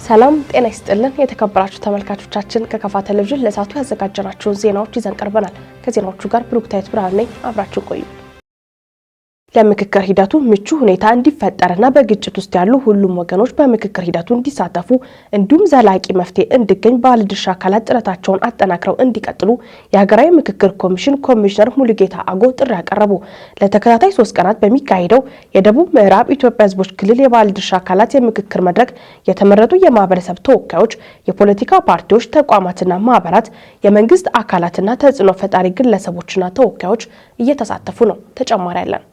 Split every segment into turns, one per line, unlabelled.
ሰላም ጤና ይስጥልን የተከበራችሁ ተመልካቾቻችን፣ ከካፋ ቴሌቪዥን ለሰዓቱ ያዘጋጀናቸውን ዜናዎች ይዘን ቀርበናል። ከዜናዎቹ ጋር ብሩክታዊት ብርሃን ነኝ። አብራችሁ ቆዩ። ለምክክር ሂደቱ ምቹ ሁኔታ እንዲፈጠርና በግጭት ውስጥ ያሉ ሁሉም ወገኖች በምክክር ሂደቱ እንዲሳተፉ እንዲሁም ዘላቂ መፍትሄ እንዲገኝ ባለድርሻ አካላት ጥረታቸውን አጠናክረው እንዲቀጥሉ የሀገራዊ ምክክር ኮሚሽን ኮሚሽነር ሙሉጌታ አጎ ጥሪ አቀረቡ። ለተከታታይ 3 ቀናት በሚካሄደው የደቡብ ምዕራብ ኢትዮጵያ ሕዝቦች ክልል የባለድርሻ አካላት የምክክር መድረክ የተመረጡ የማህበረሰብ ተወካዮች፣ የፖለቲካ ፓርቲዎች፣ ተቋማትና ማህበራት፣ የመንግስት አካላትና ተጽዕኖ ፈጣሪ ግለሰቦችና ተወካዮች እየተሳተፉ ነው። ተጨማሪ አለን።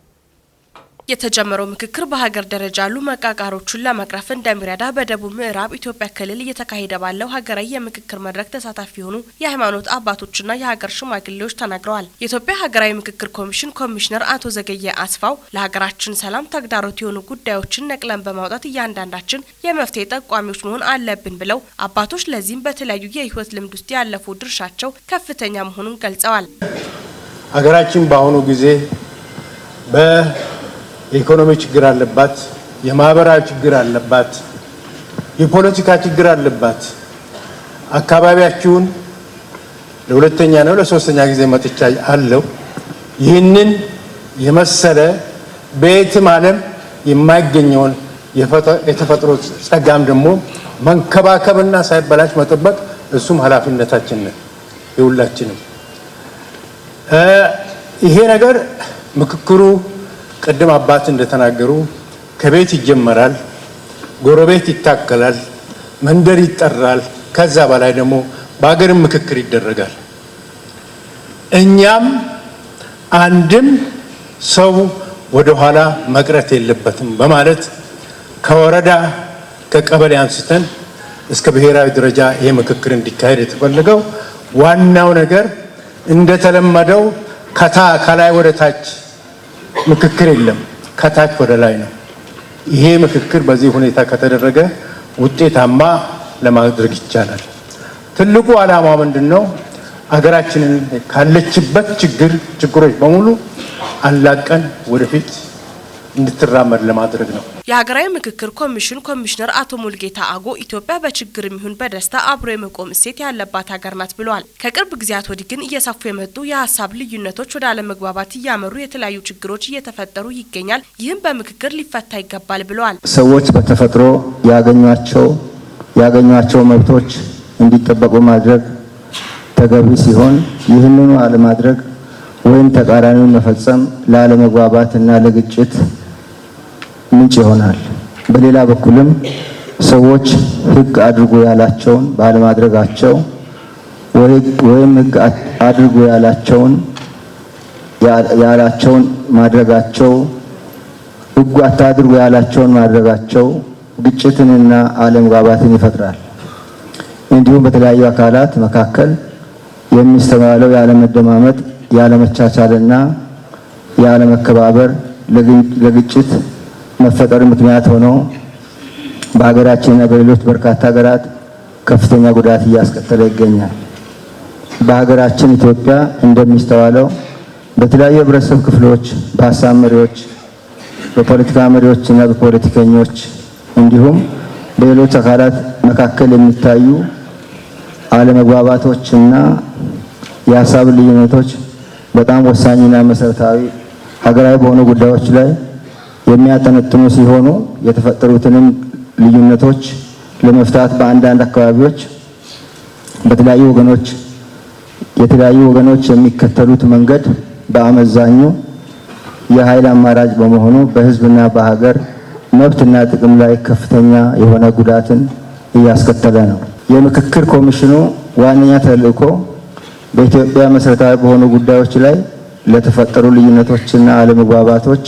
የተጀመረው ምክክር በሀገር ደረጃ ያሉ መቃቃሮችን ለመቅረፍ እንደሚረዳ በደቡብ ምዕራብ ኢትዮጵያ ክልል እየተካሄደ ባለው ሀገራዊ የምክክር መድረክ ተሳታፊ የሆኑ የሃይማኖት አባቶችና የሀገር ሽማግሌዎች ተናግረዋል። የኢትዮጵያ ሀገራዊ ምክክር ኮሚሽን ኮሚሽነር አቶ ዘገየ አስፋው ለሀገራችን ሰላም ተግዳሮት የሆኑ ጉዳዮችን ነቅለን በማውጣት እያንዳንዳችን የመፍትሄ ጠቋሚዎች መሆን አለብን ብለው አባቶች ለዚህም በተለያዩ የህይወት ልምድ ውስጥ ያለፉ ድርሻቸው ከፍተኛ መሆኑን ገልጸዋል።
ሀገራችን በአሁኑ ጊዜ የኢኮኖሚ ችግር አለባት፣ የማህበራዊ ችግር አለባት፣ የፖለቲካ ችግር አለባት። አካባቢያችሁን ለሁለተኛ ነው ለሶስተኛ ጊዜ መጥቻ አለው። ይህንን የመሰለ በየትም ዓለም የማይገኘውን የተፈጥሮ ጸጋም ደግሞ መንከባከብና ሳይበላሽ መጠበቅ እሱም ኃላፊነታችን ነው የሁላችንም። ይሄ ነገር ምክክሩ ቅድም አባት እንደተናገሩ ከቤት ይጀመራል፣ ጎረቤት ይታከላል፣ መንደር ይጠራል። ከዛ በላይ ደግሞ በሀገርም ምክክር ይደረጋል። እኛም አንድም ሰው ወደኋላ መቅረት የለበትም በማለት ከወረዳ ከቀበሌ አንስተን እስከ ብሔራዊ ደረጃ ይሄ ምክክር እንዲካሄድ የተፈለገው ዋናው ነገር እንደተለመደው ከላይ ወደ ታች ምክክር የለም፣ ከታች ወደ ላይ ነው። ይሄ ምክክር በዚህ ሁኔታ ከተደረገ ውጤታማ ለማድረግ ይቻላል። ትልቁ ዓላማ ምንድን ነው? አገራችንን ካለችበት ችግሮች በሙሉ አላቀን ወደፊት እንድትራመድ ለማድረግ ነው።
የሀገራዊ ምክክር ኮሚሽን ኮሚሽነር አቶ ሙሉጌታ አጎ ኢትዮጵያ በችግርም ይሁን በደስታ አብሮ የመቆም እሴት ያለባት ሀገር ናት ብለዋል። ከቅርብ ጊዜያት ወዲህ ግን እየሰፉ የመጡ የሀሳብ ልዩነቶች ወደ አለመግባባት እያመሩ የተለያዩ ችግሮች እየተፈጠሩ ይገኛል። ይህም በምክክር ሊፈታ ይገባል ብለዋል።
ሰዎች በተፈጥሮ ያገኟቸው መብቶች እንዲጠበቁ ማድረግ ተገቢ ሲሆን ይህንኑ አለማድረግ ወይም ተቃራኒውን መፈጸም ለአለመግባባት እና ለግጭት ምንጭ ይሆናል። በሌላ በኩልም ሰዎች ሕግ አድርጉ ያላቸውን ባለማድረጋቸው ወይም ሕግ አድርጉ ያላቸውን ማድረጋቸው ሕጉ አታድርጉ ያላቸውን ማድረጋቸው ግጭትንና አለመግባባትን ይፈጥራል። እንዲሁም በተለያዩ አካላት መካከል የሚስተዋለው ያለመደማመጥ፣ ያለመቻቻልና ያለመከባበር ለግጭት መፈጠር ምክንያት ሆኖ በሀገራችንና በሌሎች በርካታ ሀገራት ከፍተኛ ጉዳት እያስከተለ ይገኛል። በሀገራችን ኢትዮጵያ እንደሚስተዋለው በተለያዩ የህብረተሰብ ክፍሎች፣ በሀሳብ መሪዎች፣ በፖለቲካ መሪዎችና በፖለቲከኞች እንዲሁም በሌሎች አካላት መካከል የሚታዩ አለመግባባቶችና የሀሳብ ልዩነቶች በጣም ወሳኝና መሰረታዊ ሀገራዊ በሆኑ ጉዳዮች ላይ የሚያጠነጥኑ ሲሆኑ የተፈጠሩትንም ልዩነቶች ለመፍታት በአንዳንድ አካባቢዎች በተለያዩ ወገኖች የተለያዩ ወገኖች የሚከተሉት መንገድ በአመዛኙ የኃይል አማራጭ በመሆኑ በህዝብና በሀገር መብትና ጥቅም ላይ ከፍተኛ የሆነ ጉዳትን እያስከተለ ነው። የምክክር ኮሚሽኑ ዋነኛ ተልዕኮ በኢትዮጵያ መሰረታዊ በሆኑ ጉዳዮች ላይ ለተፈጠሩ ልዩነቶችና አለመግባባቶች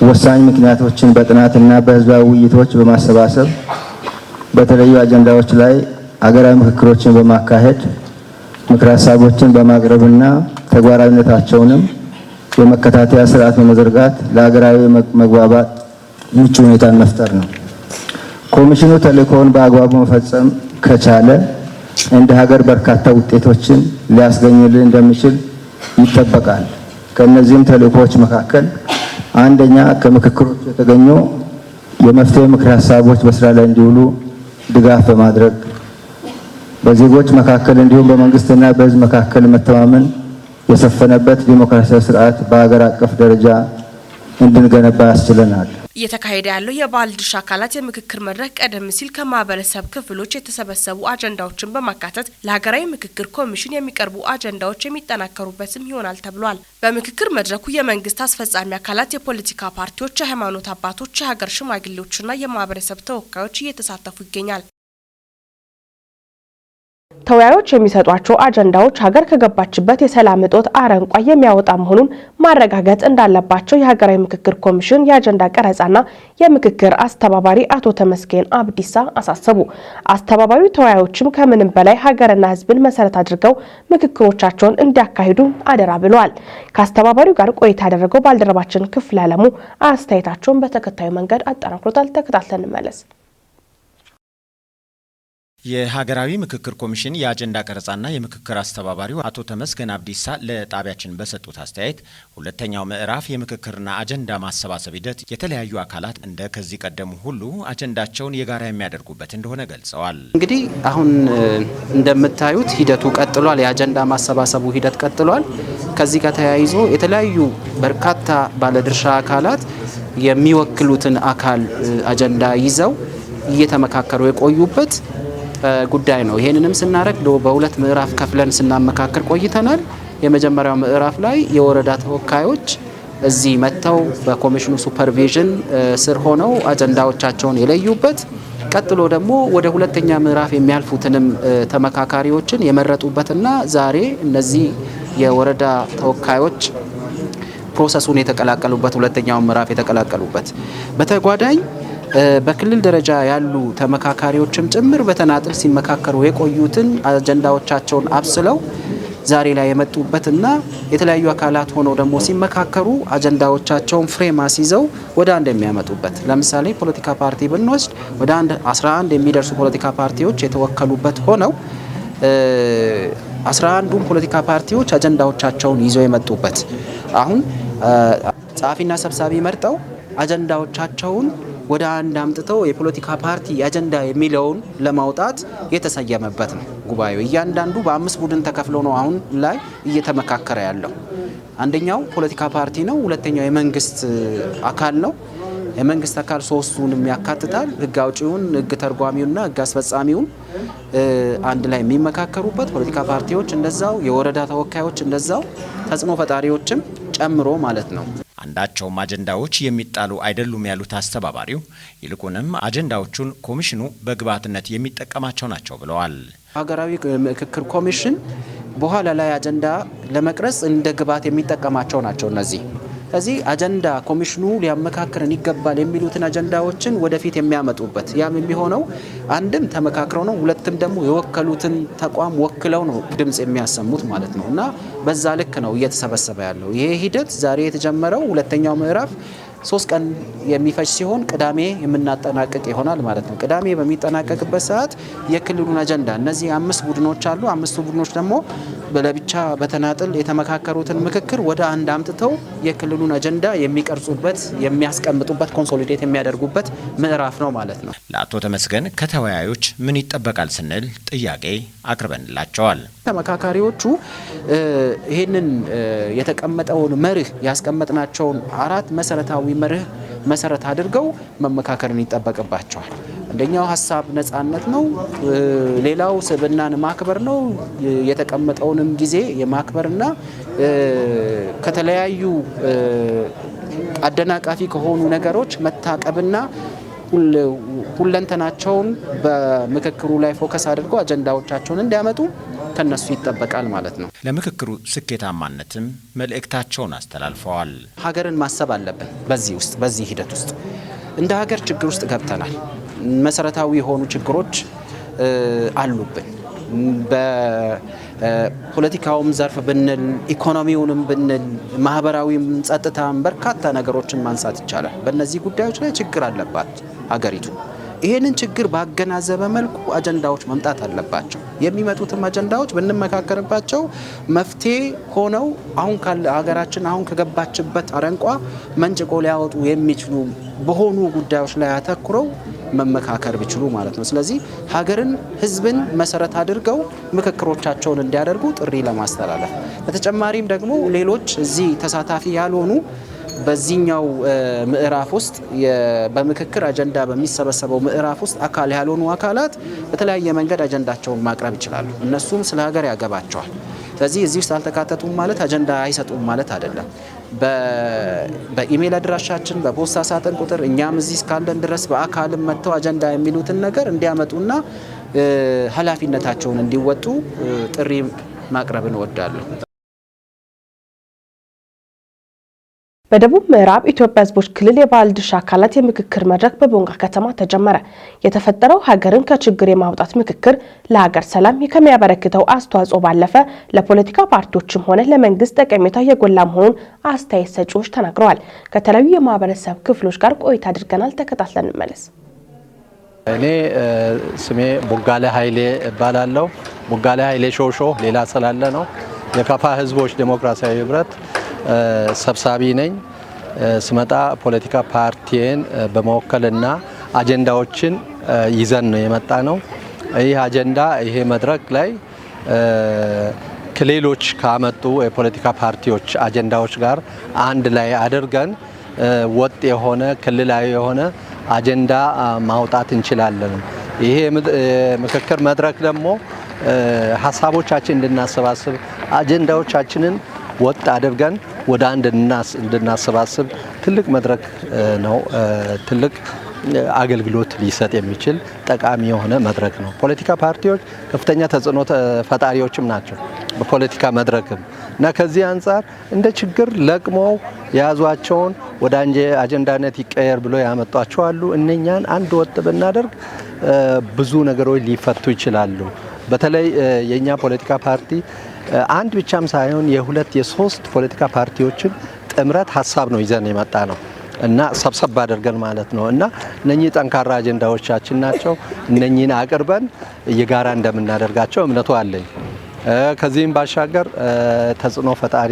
ወሳኝ ምክንያቶችን በጥናትና በህዝባዊ ውይይቶች በማሰባሰብ በተለያዩ አጀንዳዎች ላይ አገራዊ ምክክሮችን በማካሄድ ምክረ ሀሳቦችን በማቅረብና ተግባራዊነታቸውንም የመከታተያ ስርዓት በመዘርጋት ለሀገራዊ መግባባት ምቹ ሁኔታን መፍጠር ነው። ኮሚሽኑ ተልዕኮውን በአግባቡ መፈጸም ከቻለ እንደ ሀገር በርካታ ውጤቶችን ሊያስገኝልን እንደሚችል ይጠበቃል። ከእነዚህም ተልዕኮዎች መካከል አንደኛ፣ ከምክክሮች የተገኙ የመፍትሄ ምክረ ሀሳቦች በስራ ላይ እንዲውሉ ድጋፍ በማድረግ በዜጎች መካከል እንዲሁም በመንግስትና በሕዝብ መካከል መተማመን የሰፈነበት ዲሞክራሲያዊ ስርዓት በሀገር አቀፍ ደረጃ እንድንገነባ ያስችለናል።
እየተካሄደ ያለው የባለድርሻ አካላት የምክክር መድረክ ቀደም ሲል ከማህበረሰብ ክፍሎች የተሰበሰቡ አጀንዳዎችን በማካተት ለሀገራዊ ምክክር ኮሚሽን የሚቀርቡ አጀንዳዎች የሚጠናከሩበትም ይሆናል ተብሏል። በምክክር መድረኩ የመንግስት አስፈጻሚ አካላት፣ የፖለቲካ ፓርቲዎች፣ የሃይማኖት አባቶች፣ የሀገር ሽማግሌዎችና የማህበረሰብ ተወካዮች እየተሳተፉ ይገኛል።
ተወያዮች የሚሰጧቸው አጀንዳዎች ሀገር ከገባችበት የሰላም እጦት አረንቋ የሚያወጣ መሆኑን ማረጋገጥ እንዳለባቸው የሀገራዊ ምክክር ኮሚሽን የአጀንዳ ቀረጻና የምክክር አስተባባሪ አቶ ተመስገን አብዲሳ አሳሰቡ። አስተባባሪው ተወያዮችም ከምንም በላይ ሀገርና ሕዝብን መሰረት አድርገው ምክክሮቻቸውን እንዲያካሂዱ አደራ ብለዋል። ከአስተባባሪው ጋር ቆይታ ያደረገው ባልደረባችን ክፍለ አለሙ አስተያየታቸውን በተከታዩ መንገድ አጠናክሮታል። ተከታትለን እንመለስ።
የሀገራዊ ምክክር ኮሚሽን የአጀንዳ ቀረጻና የምክክር አስተባባሪው አቶ ተመስገን አብዲሳ ለጣቢያችን በሰጡት አስተያየት ሁለተኛው ምዕራፍ የምክክርና አጀንዳ ማሰባሰብ ሂደት የተለያዩ አካላት እንደ ከዚህ ቀደሙ ሁሉ አጀንዳቸውን የጋራ የሚያደርጉበት እንደሆነ ገልጸዋል።
እንግዲህ አሁን እንደምታዩት ሂደቱ ቀጥሏል። የአጀንዳ ማሰባሰቡ ሂደት ቀጥሏል። ከዚህ ጋር ተያይዞ የተለያዩ በርካታ ባለድርሻ አካላት የሚወክሉትን አካል አጀንዳ ይዘው እየተመካከሩ የቆዩበት ጉዳይ ነው። ይሄንንም ስናደርግ በሁለት ምዕራፍ ከፍለን ስናመካከር ቆይተናል። የመጀመሪያው ምዕራፍ ላይ የወረዳ ተወካዮች እዚህ መጥተው በኮሚሽኑ supervision ስር ሆነው አጀንዳዎቻቸውን የለዩበት፣ ቀጥሎ ደግሞ ወደ ሁለተኛ ምዕራፍ የሚያልፉትንም ተመካካሪዎችን የመረጡበትና ዛሬ እነዚህ የወረዳ ተወካዮች process ኡን የተቀላቀሉበት፣ ሁለተኛውን ምዕራፍ የተቀላቀሉበት፣ በተጓዳኝ በክልል ደረጃ ያሉ ተመካካሪዎችም ጭምር በተናጥል ሲመካከሩ የቆዩትን አጀንዳዎቻቸውን አብስለው ዛሬ ላይ የመጡበትና የተለያዩ አካላት ሆነው ደግሞ ሲመካከሩ አጀንዳዎቻቸውን frame አስይዘው ወደ አንድ የሚያመጡበት፣ ለምሳሌ ፖለቲካ ፓርቲ ብንወስድ ወደ 11 የሚደርሱ ፖለቲካ ፓርቲዎች የተወከሉበት ሆነው 11ዱም ፖለቲካ ፓርቲዎች አጀንዳዎቻቸውን ይዘው የመጡበት፣ አሁን ጸሐፊና ሰብሳቢ መርጠው አጀንዳዎቻቸውን ወደ አንድ አምጥተው የፖለቲካ ፓርቲ አጀንዳ የሚለውን ለማውጣት የተሰየመበት ነው ጉባኤው። እያንዳንዱ በአምስት ቡድን ተከፍሎ ነው አሁን ላይ እየተመካከረ ያለው። አንደኛው ፖለቲካ ፓርቲ ነው። ሁለተኛው የመንግስት አካል ነው። የመንግስት አካል ሶስቱንም ያካትታል። ህግ አውጪውን፣ ህግ ተርጓሚውና ህግ አስፈጻሚውን አንድ ላይ የሚመካከሩበት፣ ፖለቲካ ፓርቲዎች እንደዛው፣ የወረዳ ተወካዮች እንደዛው፣ ተጽዕኖ ፈጣሪዎችም ጨምሮ ማለት ነው።
አንዳቸውም አጀንዳዎች የሚጣሉ አይደሉም ያሉት አስተባባሪው፣ ይልቁንም አጀንዳዎቹን ኮሚሽኑ በግብዓትነት የሚጠቀማቸው ናቸው ብለዋል።
ሀገራዊ ምክክር ኮሚሽን በኋላ ላይ አጀንዳ ለመቅረጽ እንደ ግብዓት የሚጠቀማቸው ናቸው እነዚህ። ስለዚህ አጀንዳ ኮሚሽኑ ሊያመካክረን ይገባል የሚሉትን አጀንዳዎችን ወደፊት የሚያመጡበት፣ ያም የሚሆነው አንድም ተመካክረው ነው፣ ሁለትም ደግሞ የወከሉትን ተቋም ወክለው ነው ድምጽ የሚያሰሙት ማለት ነው፣ እና በዛ ልክ ነው እየተሰበሰበ ያለው። ይሄ ሂደት ዛሬ የተጀመረው ሁለተኛው ምዕራፍ 3 ቀን የሚፈጅ ሲሆን ቅዳሜ የምናጠናቅቅ ይሆናል ማለት ነው። ቅዳሜ በሚጠናቀቅበት ሰዓት የክልሉን አጀንዳ እነዚህ አምስት ቡድኖች አሉ። አምስቱ ቡድኖች ደግሞ ለብቻ በተናጥል የተመካከሩትን ምክክር ወደ አንድ አምጥተው የክልሉን አጀንዳ የሚቀርጹበት፣ የሚያስቀምጡበት፣ consolidate የሚያደርጉበት ምዕራፍ ነው ማለት ነው።
ለአቶ ተመስገን ከተወያዮች ምን ይጠበቃል ስንል ጥያቄ አቅርበንላቸዋል።
ተመካካሪዎቹ ይህንን የተቀመጠውን መርህ፣ ያስቀመጥናቸውን አራት መሰረታዊ መርህ መሰረት አድርገው መመካከርን ይጠበቅባቸዋል። አንደኛው ሀሳብ ነጻነት ነው። ሌላው ስብዕናን ማክበር ነው። የተቀመጠውንም ጊዜ የማክበርና ከተለያዩ አደናቃፊ ከሆኑ ነገሮች መታቀብና ሁለንተናቸውን በምክክሩ ላይ focus አድርገው አጀንዳዎቻቸውን እንዲያመጡ ከነሱ ይጠበቃል ማለት ነው።
ለምክክሩ ስኬታማነትም መልእክታቸውን አስተላልፈዋል።
ሀገርን ማሰብ አለብን። በዚህ ውስጥ፣ በዚህ ሂደት ውስጥ እንደ ሀገር ችግር ውስጥ ገብተናል። መሰረታዊ የሆኑ ችግሮች አሉብን። በፖለቲካውም ዘርፍ ብንል፣ ኢኮኖሚውንም ብንል፣ ማህበራዊም፣ ጸጥታም በርካታ ነገሮችን ማንሳት ይቻላል። በእነዚህ ጉዳዮች ላይ ችግር አለባት ሀገሪቱ። ይሄንን ችግር ባገናዘበ መልኩ አጀንዳዎች መምጣት አለባቸው። የሚመጡትም አጀንዳዎች ብንመካከርባቸው መፍትሄ ሆነው አሁን ካለ ሀገራችን አሁን ከገባችበት አረንቋ መንጭቆ ሊያወጡ የሚችሉ በሆኑ ጉዳዮች ላይ አተኩረው መመካከር ቢችሉ ማለት ነው። ስለዚህ ሀገርን፣ ህዝብን መሰረት አድርገው ምክክሮቻቸውን እንዲያደርጉ ጥሪ ለማስተላለፍ፣ በተጨማሪም ደግሞ ሌሎች እዚህ ተሳታፊ ያልሆኑ በዚህኛው ምዕራፍ ውስጥ በምክክር አጀንዳ በሚሰበሰበው ምዕራፍ ውስጥ አካል ያልሆኑ አካላት በተለያየ መንገድ አጀንዳቸውን ማቅረብ ይችላሉ። እነሱም ስለ ሀገር ያገባቸዋል። ስለዚህ እዚህ ውስጥ አልተካተቱም ማለት አጀንዳ አይሰጡም ማለት አይደለም። በኢሜይል አድራሻችን፣ በፖስታ ሳጥን ቁጥር፣ እኛም እዚህ እስካለን ድረስ በአካልም መጥተው አጀንዳ የሚሉትን ነገር እንዲያመጡና ኃላፊነታቸውን እንዲወጡ ጥሪ ማቅረብ እንወዳለሁ።
በደቡብ ምዕራብ ኢትዮጵያ ሕዝቦች ክልል የባለድርሻ አካላት የምክክር መድረክ በቦንጋ ከተማ ተጀመረ። የተፈጠረው ሀገርን ከችግር የማውጣት ምክክር ለሀገር ሰላም ከሚያበረክተው አስተዋጽኦ ባለፈ ለፖለቲካ ፓርቲዎችም ሆነ ለመንግስት ጠቀሜታ የጎላ መሆኑን አስተያየት ሰጪዎች ተናግረዋል። ከተለያዩ የማህበረሰብ ክፍሎች ጋር ቆይታ አድርገናል። ተከታትለን እንመለስ።
እኔ ስሜ ቦጋለ ኃይሌ እባላለሁ። ቦጋለ ኃይሌ ሾሾ ሌላ ስላለ ነው። የካፋ ህዝቦች ዴሞክራሲያዊ ህብረት ሰብሳቢ ነኝ። ስመጣ ፖለቲካ ፓርቲን በመወከልና አጀንዳዎችን ይዘን ነው የመጣ ነው። ይህ አጀንዳ ይሄ መድረክ ላይ ከሌሎች ካመጡ የፖለቲካ ፓርቲዎች አጀንዳዎች ጋር አንድ ላይ አድርገን ወጥ የሆነ ክልላዊ የሆነ አጀንዳ ማውጣት እንችላለን። ይሄ ምክክር መድረክ ደግሞ ሀሳቦቻችን እንድናሰባስብ፣ አጀንዳዎቻችንን ወጥ አድርገን ወደ አንድ እንድናሰባስብ ትልቅ መድረክ ነው። ትልቅ አገልግሎት ሊሰጥ የሚችል ጠቃሚ የሆነ መድረክ ነው። ፖለቲካ ፓርቲዎች ከፍተኛ ተጽዕኖ ፈጣሪዎችም ናቸው በፖለቲካ መድረክም፣ እና ከዚህ አንጻር እንደ ችግር ለቅመው የያዟቸውን ወደ አጀንዳነት ይቀየር ብሎ ያመጧቸው አሉ። እነኛን አንድ ወጥ ብናደርግ ብዙ ነገሮች ሊፈቱ ይችላሉ። በተለይ የኛ ፖለቲካ ፓርቲ አንድ ብቻም ሳይሆን የሁለት የሶስት ፖለቲካ ፓርቲዎችን ጥምረት ሀሳብ ነው ይዘን የመጣ ነው እና ሰብሰብ አድርገን ማለት ነው፣ እና እነኚህ ጠንካራ አጀንዳዎቻችን ናቸው። እነኚህን አቅርበን የጋራ እንደምናደርጋቸው እምነቱ አለኝ። ከዚህም ባሻገር ተጽዕኖ ፈጣሪ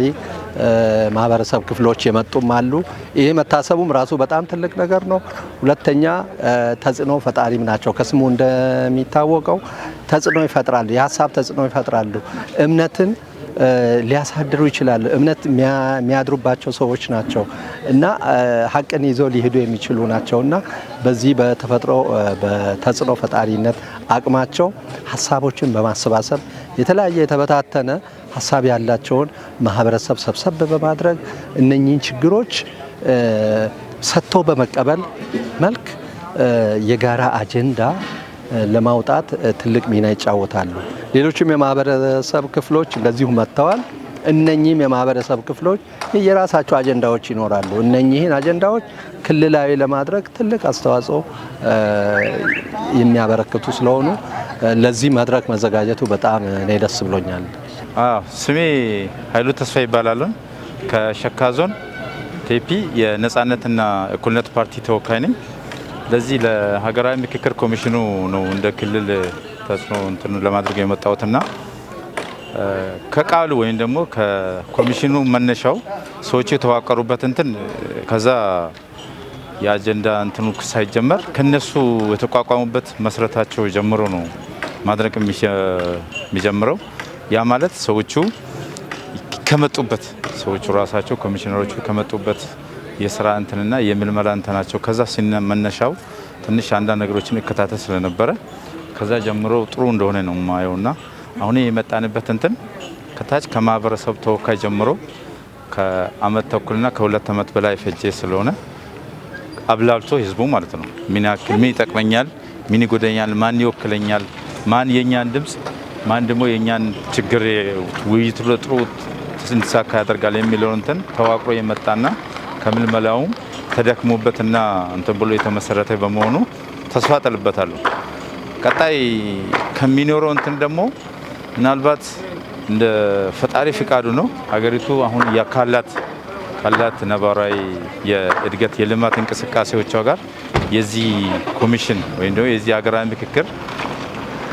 ማህበረሰብ ክፍሎች የመጡም አሉ። ይሄ መታሰቡም ራሱ በጣም ትልቅ ነገር ነው። ሁለተኛ ተጽዕኖ ፈጣሪም ናቸው። ከስሙ እንደሚታወቀው ተጽዕኖ ይፈጥራሉ፣ የሀሳብ ተጽዕኖ ይፈጥራሉ። እምነትን ሊያሳድሩ ይችላሉ። እምነት የሚያድሩባቸው ሰዎች ናቸው እና ሀቅን ይዘው ሊሄዱ የሚችሉ ናቸው፣ እና በዚህ በተፈጥሮ በተጽዕኖ ፈጣሪነት አቅማቸው ሀሳቦችን በማሰባሰብ የተለያየ የተበታተነ ሀሳብ ያላቸውን ማህበረሰብ ሰብሰብ በማድረግ እነኚህን ችግሮች ሰጥቶ በመቀበል መልክ የጋራ አጀንዳ ለማውጣት ትልቅ ሚና ይጫወታሉ። ሌሎችም የማህበረሰብ ክፍሎች እንደዚሁ መጥተዋል። እነኚህም የማህበረሰብ ክፍሎች የራሳቸው አጀንዳዎች ይኖራሉ። እነኚህን አጀንዳዎች ክልላዊ ለማድረግ ትልቅ አስተዋጽኦ የሚያበረክቱ ስለሆኑ ለዚህ መድረክ መዘጋጀቱ በጣም እኔ ደስ ብሎኛል።
ስሜ ኃይሉ ተስፋ ይባላል። ከሸካ ዞን ቴፒ የነጻነትና እኩልነት ፓርቲ ተወካይ ነኝ። ለዚህ ለሀገራዊ ምክክር ኮሚሽኑ ነው እንደ ክልል ተጽዕኖ እንትኑ ለማድረግ የመጣሁትና ከቃሉ ወይም ደግሞ ከኮሚሽኑ መነሻው ሰዎቹ የተዋቀሩበት እንትን ከዛ የአጀንዳ እንትኑ ሳይጀመር ከነሱ የተቋቋሙበት መስረታቸው ጀምሮ ነው ማድረግ የሚጀምረው። ያ ማለት ሰዎቹ ከመጡበት፣ ሰዎቹ ራሳቸው ኮሚሽነሮቹ ከመጡበት የስራ እንትንና የምልመላ እንትናቸው ከዛ መነሻው ትንሽ አንዳንድ ነገሮችን እከታተል ስለነበረ ከዛ ጀምሮ ጥሩ እንደሆነ ነው የማየውና አሁን የመጣንበት እንትን ከታች ከማህበረሰብ ተወካይ ጀምሮ ከአመት ተኩልና ከ2 አመት በላይ ፈጄ ስለሆነ አብላልቶ ህዝቡ ማለት ነው ምን ያክል ምን ይጠቅመኛል፣ ምን ይጎዳኛል፣ ማን ይወክለኛል፣ ማን የኛን ድምጽ ማን ደግሞ የኛን ችግር ውይይቱ ጥሩ እንዲሳካ ያደርጋል የሚለውን እንትን ተዋቅሮ የመጣና ከምልመላውም ተደክሞበትና እንትን ብሎ የተመሰረተ በመሆኑ ተስፋ ጥልበታለሁ። ቀጣይ ከሚኖረው እንትን ደግሞ ምናልባት እንደ ፈጣሪ ፍቃዱ ነው፣ ሀገሪቱ አሁን ካላት ነባራዊ የእድገት የልማት እንቅስቃሴዎቿ ጋር የዚህ ኮሚሽን ወይም ደግሞ የዚህ ሀገራዊ ምክክር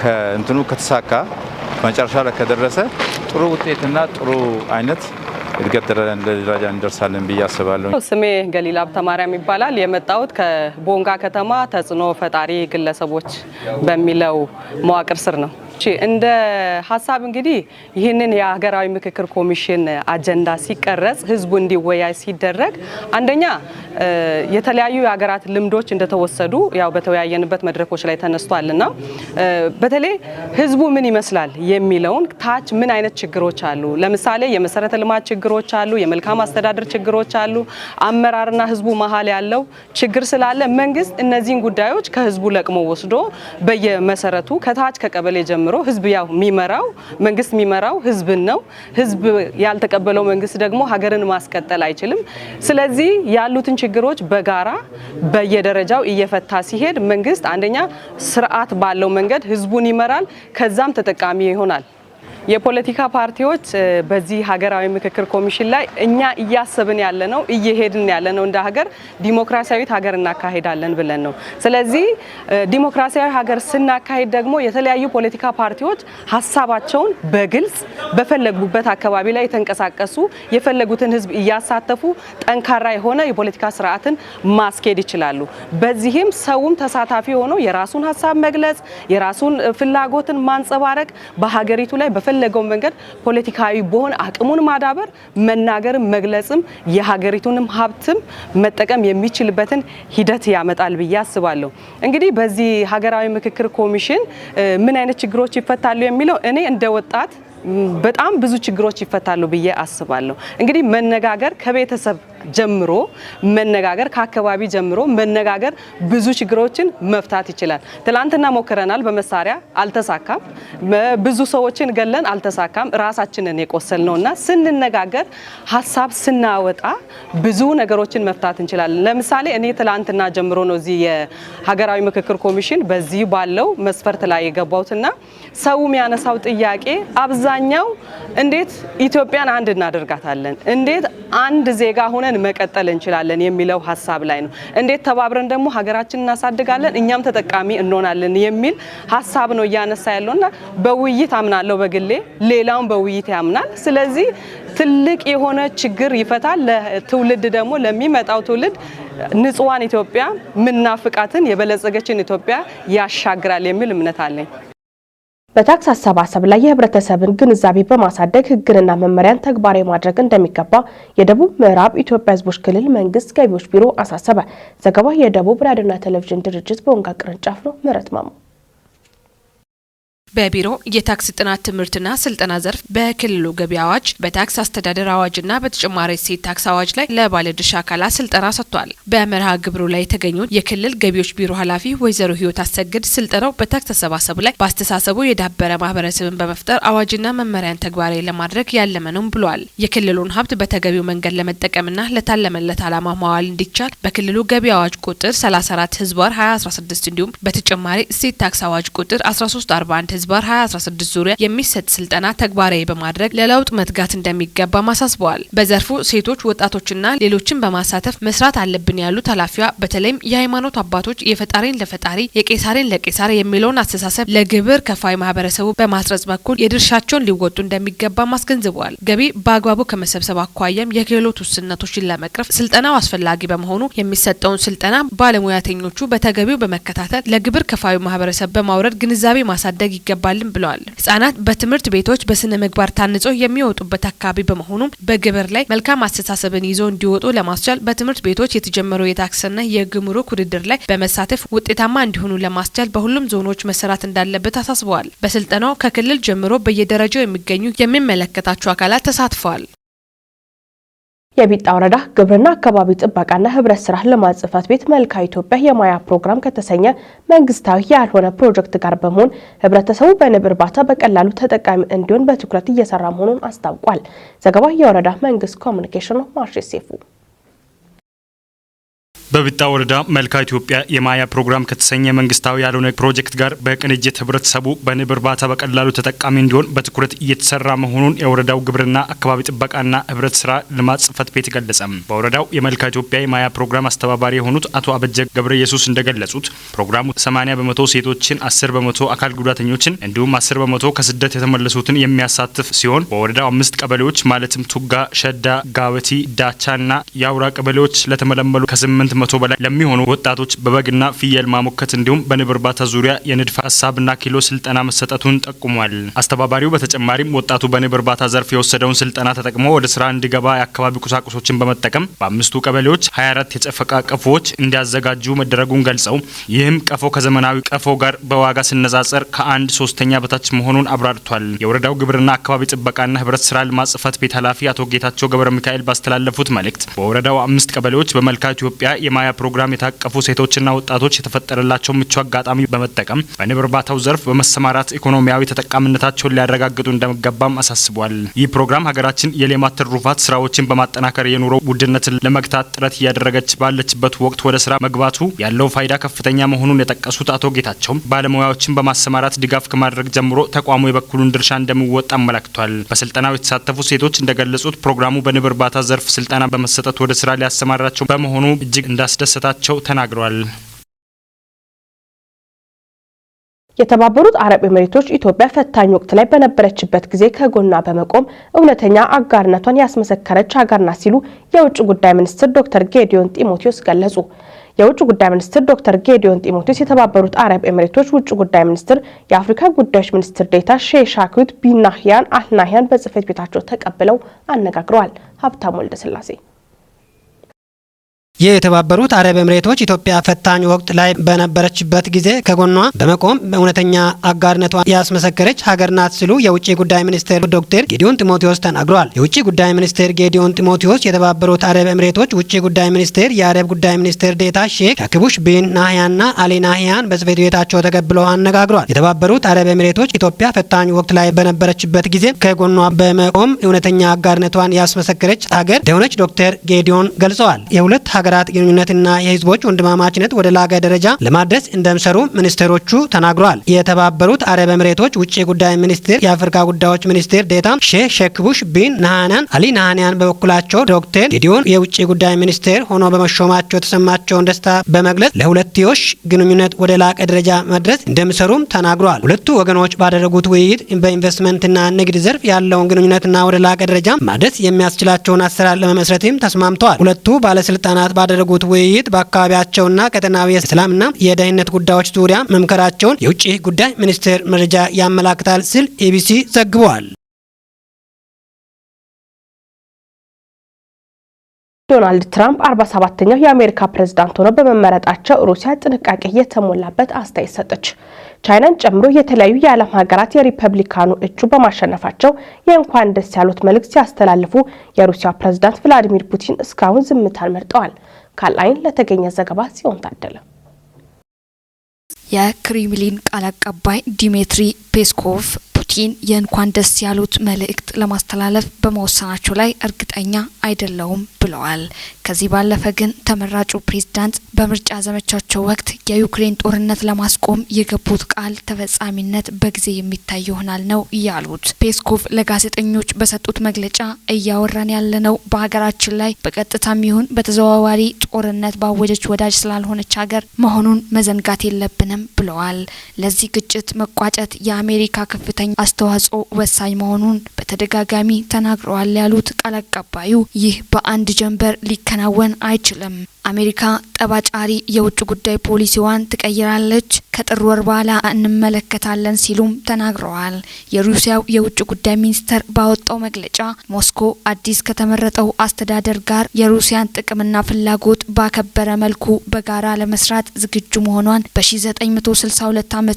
ከእንትኑ ከተሳካ፣ መጨረሻ ላይ ከደረሰ ጥሩ ውጤትና ጥሩ አይነት እድገት ደረጃ እንደርሳለን ብዬ አስባለሁ።
ስሜ ገሊላ ሀብተማርያም ይባላል። የመጣሁት ከቦንጋ ከተማ ተጽዕኖ ፈጣሪ ግለሰቦች በሚለው መዋቅር ስር ነው። እንደ ሀሳብ እንግዲህ ይህንን የሀገራዊ ምክክር ኮሚሽን አጀንዳ ሲቀረጽ፣ ህዝቡ እንዲወያይ ሲደረግ፣ አንደኛ የተለያዩ የሀገራት ልምዶች እንደተወሰዱ ያው በተወያየንበት መድረኮች ላይ ተነስቷልና፣ በተለይ ህዝቡ ምን ይመስላል የሚለውን፣ ታች ምን አይነት ችግሮች አሉ፣ ለምሳሌ የመሰረተ ልማት ችግሮች አሉ፣ የመልካም አስተዳደር ችግሮች አሉ፣ አመራርና ህዝቡ መሀል ያለው ችግር ስላለ መንግስት እነዚህን ጉዳዮች ከህዝቡ ለቅሞ ወስዶ በየመሰረቱ ከታች ከቀበሌ ጀምሮ ህዝብ ያው የሚመራው፣ መንግስት የሚመራው ህዝብን ነው። ህዝብ ያልተቀበለው መንግስት ደግሞ ሀገርን ማስቀጠል አይችልም። ስለዚህ ያሉትን ችግሮች በጋራ በየደረጃው እየፈታ ሲሄድ መንግስት አንደኛ ስርዓት ባለው መንገድ ህዝቡን ይመራል፣ ከዛም ተጠቃሚ ይሆናል። የፖለቲካ ፓርቲዎች በዚህ ሀገራዊ ምክክር ኮሚሽን ላይ እኛ እያሰብን ያለነው፣ እየሄድን ያለነው እንደ ሀገር ዲሞክራሲያዊት ሀገር እናካሄዳለን ብለን ነው። ስለዚህ ዲሞክራሲያዊ ሀገር ስናካሄድ ደግሞ የተለያዩ ፖለቲካ ፓርቲዎች ሀሳባቸውን በግልጽ በፈለጉበት አካባቢ ላይ የተንቀሳቀሱ፣ የፈለጉትን ህዝብ እያሳተፉ ጠንካራ የሆነ የፖለቲካ ስርዓትን ማስኬድ ይችላሉ። በዚህም ሰውም ተሳታፊ ሆኖ የራሱን ሀሳብ መግለጽ፣ የራሱን ፍላጎትን ማንጸባረቅ፣ በሀገሪቱ ላይ በፈለገው መንገድ ፖለቲካዊ በሆነ አቅሙን ማዳበር፣ መናገርም መግለጽም የሀገሪቱንም ሀብትም መጠቀም የሚችልበትን ሂደት ያመጣል ብዬ አስባለሁ። እንግዲህ በዚህ ሀገራዊ ምክክር ኮሚሽን ምን አይነት ችግሮች ይፈታሉ የሚለው፣ እኔ እንደ ወጣት በጣም ብዙ ችግሮች ይፈታሉ ብዬ አስባለሁ። እንግዲህ መነጋገር፣ ከቤተሰብ ጀምሮ መነጋገር፣ ከአካባቢ ጀምሮ መነጋገር ብዙ ችግሮችን መፍታት ይችላል። ትላንትና ሞክረናል፣ በመሳሪያ አልተሳካም። ብዙ ሰዎችን ገለን አልተሳካም። ራሳችንን የቆሰልነው እና ስንነጋገር፣ ሀሳብ ስናወጣ ብዙ ነገሮችን መፍታት እንችላለን። ለምሳሌ እኔ ትላንትና ጀምሮ ነው እዚህ የሀገራዊ ምክክር ኮሚሽን በዚህ ባለው መስፈርት ላይ የገባሁትና ሰው የሚያነሳው ጥያቄ አብዛኛው እንዴት ኢትዮጵያን አንድ እናደርጋታለን፣ እንዴት አንድ ዜጋ ሆነን መቀጠል እንችላለን የሚለው ሀሳብ ላይ ነው። እንዴት ተባብረን ደግሞ ሀገራችንን እናሳድጋለን፣ እኛም ተጠቃሚ እንሆናለን የሚል ሀሳብ ነው እያነሳ ያለውና በውይይት አምናለሁ በግሌ፣ ሌላውን በውይይት ያምናል። ስለዚህ ትልቅ የሆነ ችግር ይፈታል። ለትውልድ ደግሞ፣ ለሚመጣው ትውልድ ንጹዋን ኢትዮጵያ፣ ምናፍቃትን የበለጸገችን ኢትዮጵያ ያሻግራል የሚል እምነት አለኝ።
በታክስ አሰባሰብ ላይ የህብረተሰብን ግንዛቤ በማሳደግ ህግንና መመሪያን ተግባራዊ ማድረግ እንደሚገባ የደቡብ ምዕራብ ኢትዮጵያ ህዝቦች ክልል መንግስት ገቢዎች ቢሮ አሳሰበ። ዘገባው የደቡብ ራዲዮና ቴሌቪዥን ድርጅት ቦንጋ ቅርንጫፍ ነው። ምህረት ማሞ።
በቢሮ የታክስ ጥናት ትምህርትና ስልጠና ዘርፍ በክልሉ ገቢ አዋጅ፣ በታክስ አስተዳደር አዋጅና በተጨማሪ እሴት ታክስ አዋጅ ላይ ለባለድርሻ አካላት ስልጠና ሰጥቷል። በመርሃ ግብሩ ላይ የተገኙት የክልል ገቢዎች ቢሮ ኃላፊ ወይዘሮ ህይወት አሰግድ ስልጠናው በታክስ አሰባሰቡ ላይ በአስተሳሰቡ የዳበረ ማህበረሰብን በመፍጠር አዋጅና መመሪያን ተግባራዊ ለማድረግ ያለመ ነው ብለዋል። የክልሉን ሀብት በተገቢው መንገድ ለመጠቀምና ለታለመለት ዓላማ ማዋል እንዲቻል በክልሉ ገቢ አዋጅ ቁጥር 34/2016 እንዲሁም በተጨማሪ እሴት ታክስ አዋጅ ቁጥር 1341/2016 ዙሪያ የሚሰጥ ስልጠና ተግባራዊ በማድረግ ለለውጥ መትጋት እንደሚገባም አሳስበዋል። በዘርፉ ሴቶች፣ ወጣቶችና ሌሎችን በማሳተፍ መስራት አለብን ያሉት ኃላፊዋ በተለይም የሃይማኖት አባቶች የፈጣሪን ለፈጣሪ የቄሳሬን ለቄሳር የሚለውን አስተሳሰብ ለግብር ከፋይ ማህበረሰቡ በማስረጽ በኩል የድርሻቸውን ሊወጡ እንደሚገባም አስገንዝበዋል። ገቢ በአግባቡ ከመሰብሰብ አኳያም የክህሎት ውስንነቶችን ለመቅረፍ ስልጠናው አስፈላጊ በመሆኑ የሚሰጠውን ስልጠና ባለሙያተኞቹ በተገቢው በመከታተል ለግብር ከፋዩ ማህበረሰብ በማውረድ ግንዛቤ ማሳደግ ይገባልም ብለዋል። ህጻናት በትምህርት ቤቶች በስነ ምግባር ታንጸው የሚወጡበት አካባቢ በመሆኑም በግብር ላይ መልካም አስተሳሰብን ይዘው እንዲወጡ ለማስቻል በትምህርት ቤቶች የተጀመረው የታክስና የጉምሩክ ውድድር ላይ በመሳተፍ ውጤታማ እንዲሆኑ ለማስቻል በሁሉም ዞኖች መሰራት እንዳለበት አሳስበዋል። በስልጠናው ከክልል ጀምሮ በየደረጃው የሚገኙ የሚመለከታቸው አካላት ተሳትፈዋል።
የቢጣ ወረዳ ግብርና አካባቢ ጥበቃና ህብረት ስራ ልማት ጽሕፈት ቤት መልካ ኢትዮጵያ የማያ ፕሮግራም ከተሰኘ መንግስታዊ ያልሆነ ፕሮጀክት ጋር በመሆን ህብረተሰቡ በንብ እርባታ በቀላሉ ተጠቃሚ እንዲሆን በትኩረት እየሰራ መሆኑን አስታውቋል። ዘገባ የወረዳ መንግስት ኮሚኒኬሽን ነው። ማርሼ ሴፉ።
በብጣ ወረዳ መልካ ኢትዮጵያ የማያ ፕሮግራም ከተሰኘ መንግስታዊ ያልሆነ ፕሮጀክት ጋር በቅንጅት ህብረተሰቡ በንብ እርባታ በቀላሉ ተጠቃሚ እንዲሆን በትኩረት እየተሰራ መሆኑን የወረዳው ግብርና አካባቢ ጥበቃና ህብረት ስራ ልማት ጽሕፈት ቤት ገለጸ። በወረዳው የመልካ ኢትዮጵያ የማያ ፕሮግራም አስተባባሪ የሆኑት አቶ አበጀ ገብረ ኢየሱስ እንደገለጹት ፕሮግራሙ 80% ሴቶችን፣ 10% አካል ጉዳተኞችን እንዲሁም 10% ከስደት የተመለሱትን የሚያሳትፍ ሲሆን በወረዳው 5 ቀበሌዎች ማለትም ቱጋ፣ ሸዳ፣ ጋወቲ፣ ዳቻና ያውራ ቀበሌዎች ለተመለመሉ ከ800 በላይ ለሚሆኑ ወጣቶች በበግና ፍየል ማሞከት እንዲሁም በንብ እርባታ ዙሪያ የንድፈ ሀሳብና ኪሎ ስልጠና መሰጠቱን ጠቁሟል። አስተባባሪው በተጨማሪም ወጣቱ በንብ እርባታ ዘርፍ የወሰደውን ስልጠና ተጠቅሞ ወደ ስራ እንዲገባ የአካባቢ ቁሳቁሶችን በመጠቀም በ5ቱ ቀበሌዎች 24 የጨፈቃ ቀፎዎች እንዲያዘጋጁ መደረጉን ገልጸው ይህም ቀፎ ከዘመናዊ ቀፎ ጋር በዋጋ ሲነጻጸር ከ1/3 በታች መሆኑን አብራርቷል። የወረዳው ግብርና አካባቢ ጥበቃና ህብረት ስራ ልማት ጽሕፈት ቤት ኃላፊ አቶ ጌታቸው ገብረ ሚካኤል ባስተላለፉት መልእክት በወረዳው 5 ቀበሌዎች በመልካ ኢትዮጵያ የማያ ፕሮግራም የታቀፉ ሴቶችና ወጣቶች የተፈጠረላቸው ምቹ አጋጣሚ በመጠቀም በንብ እርባታው ዘርፍ በመሰማራት ኢኮኖሚያዊ ተጠቃሚነታቸውን ሊያረጋግጡ እንደሚገባም አሳስቧል። ይህ ፕሮግራም ሀገራችን የሌማት ትሩፋት ስራዎችን በማጠናከር የኑሮ ውድነትን ለመግታት ጥረት እያደረገች ባለችበት ወቅት ወደ ስራ መግባቱ ያለው ፋይዳ ከፍተኛ መሆኑን የጠቀሱት አቶ ጌታቸው ባለሙያዎችን በማሰማራት ድጋፍ ከማድረግ ጀምሮ ተቋሙ የበኩሉን ድርሻ እንደሚወጣ አመላክቷል። በስልጠናው የተሳተፉ ሴቶች እንደገለጹት ፕሮግራሙ በንብ እርባታ ዘርፍ ስልጠና በመሰጠት ወደ ስራ ሊያሰማራቸው በመሆኑ እጅግ እንዳስደሰታቸው ተናግረዋል።
የተባበሩት አረብ ኤሚሬቶች ኢትዮጵያ ፈታኝ ወቅት ላይ በነበረችበት ጊዜ ከጎኗ በመቆም እውነተኛ አጋርነቷን ያስመሰከረች ሀገር ናት ሲሉ የውጭ ጉዳይ ሚኒስትር ዶክተር ጌዲዮን ጢሞቴዎስ ገለጹ። የውጭ ጉዳይ ሚኒስትር ዶክተር ጌዲዮን ጢሞቴዎስ የተባበሩት አረብ ኤሚሬቶች ውጭ ጉዳይ ሚኒስትር የአፍሪካ ጉዳዮች ሚኒስትር ዴኤታ ሼህ ሻክዩት ቢን ናህያን አልናህያን በጽሕፈት ቤታቸው ተቀብለው አነጋግረዋል። ሀብታሙ ወልደስላሴ።
የተባበሩት አረብ ኤሚሬቶች ኢትዮጵያ ፈታኝ ወቅት ላይ በነበረችበት ጊዜ ከጎኗ በመቆም እውነተኛ አጋርነቷን ያስመሰከረች ሀገር ናት ሲሉ የውጭ ጉዳይ ሚኒስትር ዶክተር ጌዲዮን ጢሞቴዎስ ተናግረዋል። የውጭ ጉዳይ ሚኒስትር ጌዲዮን ጢሞቴዎስ የተባበሩት አረብ ኤሚሬቶች ውጭ ጉዳይ ሚኒስቴር የአረብ ጉዳይ ሚኒስትር ዴኤታ ሼክ ሻክቡሽ ቢን ናህያንና አሊ ናህያን በጽሕፈት ቤታቸው ተቀብለው አነጋግረዋል። የተባበሩት አረብ ኤሚሬቶች ኢትዮጵያ ፈታኝ ወቅት ላይ በነበረችበት ጊዜ ከጎኗ በመቆም እውነተኛ አጋርነቷን ያስመሰከረች ሀገር እንደሆነች ዶክተር ጌዲዮን ገልጸዋል። የሁለት ሀገራት ግንኙነትና የህዝቦች ወንድማማችነት ወደ ላቀ ደረጃ ለማድረስ እንደሚሰሩ ሚኒስትሮቹ ተናግረዋል። የተባበሩት አረብ ኤሚሬቶች ውጭ ጉዳይ ሚኒስትር የአፍሪካ ጉዳዮች ሚኒስትር ዴኤታ ሼህ ሸክቡሽ ቢን ናህያን አሊ ናህያን በበኩላቸው ዶክተር ጌዲዮን የውጭ ጉዳይ ሚኒስትር ሆኖ በመሾማቸው የተሰማቸውን ደስታ በመግለጽ ለሁለትዮሽ ግንኙነት ወደ ላቀ ደረጃ መድረስ እንደሚሰሩም ተናግረዋል። ሁለቱ ወገኖች ባደረጉት ውይይት በኢንቨስትመንትና ንግድ ዘርፍ ያለውን ግንኙነትና ወደ ላቀ ደረጃ ማድረስ የሚያስችላቸውን አሰራር ለመመስረትም ተስማምተዋል። ሁለቱ ባለስልጣናት ባደረጉት ውይይት በአካባቢያቸውና ቀጠናዊ የሰላምና የደህንነት ጉዳዮች ዙሪያ መምከራቸውን የውጭ ጉዳይ ሚኒስቴር መረጃ ያመላክታል ሲል ኢቢሲ ዘግቧል።
ዶናልድ ትራምፕ 47ኛው የአሜሪካ ፕሬዝዳንት ሆነው በመመረጣቸው ሩሲያ ጥንቃቄ የተሞላበት አስተያየት ሰጠች። ቻይናን ጨምሮ የተለያዩ የዓለም ሀገራት የሪፐብሊካኑ እጩ በማሸነፋቸው የእንኳን ደስ ያሉት መልእክት ሲያስተላልፉ የሩሲያ ፕሬዝዳንት ቭላዲሚር ፑቲን እስካሁን ዝምታን መርጠዋል። ከአልአይን ለተገኘ ዘገባ ጽዮን ታደለ።
የክሬምሊን ቃል አቀባይ ዲሚትሪ ፔስኮቭ ፑቲን የእንኳን ደስ ያሉት መልእክት ለማስተላለፍ በመወሰናቸው ላይ እርግጠኛ አይደለውም ብለዋል። ከዚህ ባለፈ ግን ተመራጩ ፕሬዝዳንት በምርጫ ዘመቻቸው ወቅት የዩክሬን ጦርነት ለማስቆም የገቡት ቃል ተፈጻሚነት በጊዜ የሚታይ ይሆናል ነው ያሉት። ፔስኮቭ ለጋዜጠኞች በሰጡት መግለጫ እያወራን ያለነው በሀገራችን ላይ በቀጥታም ይሁን በተዘዋዋሪ ጦርነት ባወጀች ወዳጅ ስላልሆነች ሀገር መሆኑን መዘንጋት የለብንም ብለዋል። ለዚህ ግጭት መቋጨት የአሜሪካ ከፍተኛ አስተዋጽኦ ወሳኝ መሆኑን በተደጋጋሚ ተናግረዋል ያሉት ቃል አቀባዩ ይህ በአንድ ጀንበር ሊከናወን አይችልም። አሜሪካ ጠባጫሪ የውጭ ጉዳይ ፖሊሲዋን ትቀይራለች፣ ከጥር ወር በኋላ እንመለከታለን ሲሉም ተናግረዋል። የሩሲያው የውጭ ጉዳይ ሚኒስተር ባወጣው መግለጫ ሞስኮ አዲስ ከተመረጠው አስተዳደር ጋር የሩሲያን ጥቅምና ፍላጎት ባከበረ መልኩ በጋራ ለመስራት ዝግጁ መሆኗን በ1962 ዓ.ም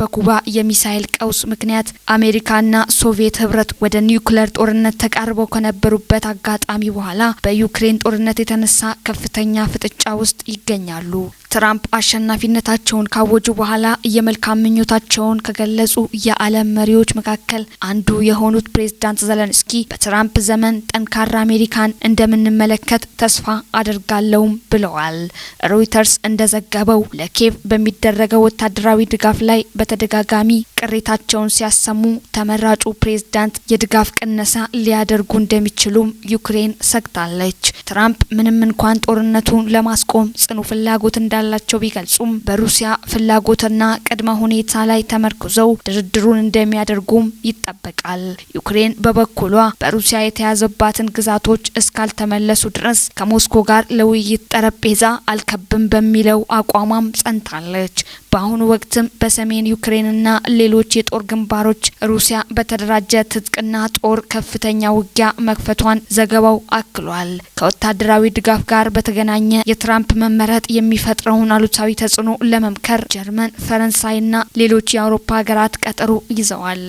በኩባ የሚሳኤል ቀውስ ምክንያት አሜሪካና ሶቪየት ህብረት ወደ ኒውክሌር ጦርነት ተቃርበው ከነበሩበት አጋጣሚ በኋላ በዩክሬን ጦርነት የተነሳ ከፍተኛ ፍጥጫ ውስጥ ይገኛሉ። ትራምፕ አሸናፊነታቸውን ካወጁ በኋላ የመልካም ምኞታቸውን ከገለጹ የዓለም መሪዎች መካከል አንዱ የሆኑት ፕሬዝዳንት ዘለንስኪ በትራምፕ ዘመን ጠንካራ አሜሪካን እንደምንመለከት ተስፋ አደርጋለሁም ብለዋል። ሮይተርስ እንደዘገበው ለኬቭ በሚደረገው ወታደራዊ ድጋፍ ላይ በተደጋጋሚ ቅሬታቸውን ሲያሰሙ ተመራጩ ፕሬዝዳንት የድጋፍ ቅነሳ ሊያደርጉ እንደሚችሉም ዩክሬን ሰግታለች። ትራምፕ ምንም እንኳን ጦርነቱን ለማስቆም ጽኑ ፍላጎት እንዳላቸው ቢገልጹም በሩሲያ ፍላጎትና ቅድመ ሁኔታ ላይ ተመርኩዘው ድርድሩን እንደሚያደርጉም ይጠበቃል። ዩክሬን በበኩሏ በሩሲያ የተያዘባትን ግዛቶች እስካልተመለሱ ድረስ ከሞስኮ ጋር ለውይይት ጠረጴዛ አልከብም በሚለው አቋሟም ጸንታለች። በአሁኑ ወቅትም በሰሜን ዩክሬንና ሌሎች የጦር ግንባሮች ሩሲያ በተደራጀ ትጥቅና ጦር ከፍተኛ ውጊያ መክፈቷን ዘገባው አክሏል። ከወታደራዊ ድጋፍ ጋር በተገናኘ የትራምፕ መመረጥ የሚፈጥረውን አሉታዊ ተጽዕኖ ለመምከር ጀርመን፣ ፈረንሳይና ሌሎች የአውሮፓ ሀገራት ቀጠሮ ይዘዋል።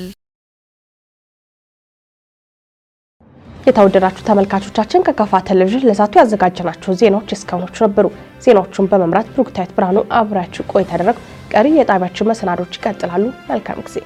የተወደዳችሁ ተመልካቾቻችን፣ ከካፋ ቴሌቪዥን ለሰዓቱ ያዘጋጀናቸው ዜናዎች እስካሁኖቹ ነበሩ። ዜናዎቹን በመምራት ብሩክታዊት ብርሃኑ አብሬያችሁ ቆይታ ያደረግኩ። ቀሪ የጣቢያችን መሰናዶች ይቀጥላሉ። መልካም ጊዜ።